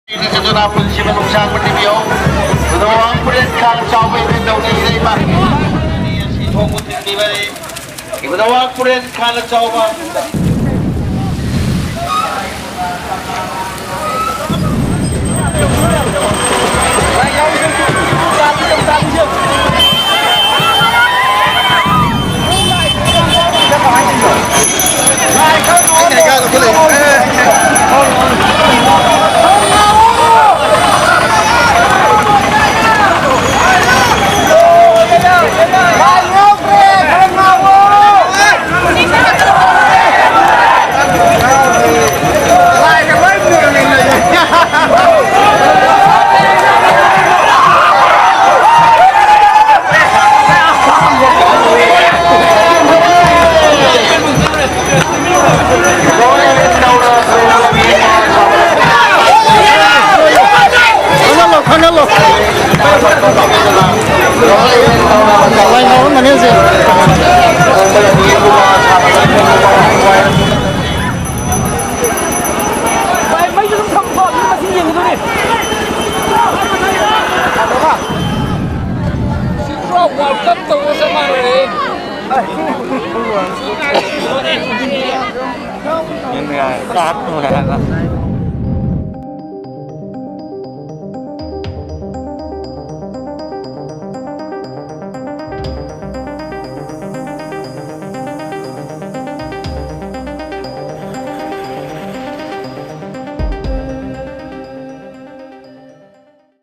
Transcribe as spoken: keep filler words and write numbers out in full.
ꯆꯠꯇꯨꯅ ꯄꯨꯟꯁꯤ ꯃꯅꯨꯡ ꯁꯥꯡꯕ ꯊꯤꯕꯤꯌꯨ꯫ ꯈꯨꯗꯣꯜ ꯄꯨꯔꯦꯟ ꯈꯥꯡ ꯆꯥꯎꯕ ꯏꯕꯦꯟꯗꯧꯅ ꯏꯁꯩ ꯄꯥꯡꯕꯤ ꯑꯁꯤ ꯊꯣꯡꯕ ꯊꯤꯟꯕꯤꯕꯅꯤ꯫ ꯏꯕꯨꯙꯧ ꯄꯨꯔꯦꯟ ꯈꯥꯅ ꯆꯥꯎꯕ꯫ ꯈꯪꯍꯜꯂꯣ, ꯈꯪꯍꯜꯂꯣ꯫ ꯂꯥꯏ ꯉꯥꯎꯔꯝꯃꯅꯤ ꯍꯧꯖꯤꯛ꯫ ꯚꯥꯏ, ꯃꯩꯗꯨ ꯑꯗꯨꯝ ꯊꯝꯃꯨꯀꯣ, ꯃꯤ ꯃꯁꯤꯡ ꯌꯦꯡꯒꯗꯧꯅꯤ꯫ ꯁꯤ ꯄꯨꯔꯥ World Cup ꯇꯧꯕ ꯆꯞ ꯃꯥꯟꯅꯔꯦ꯫ ꯆꯥꯛ ꯊꯣꯡꯉꯦ ꯍꯥꯏꯕ꯫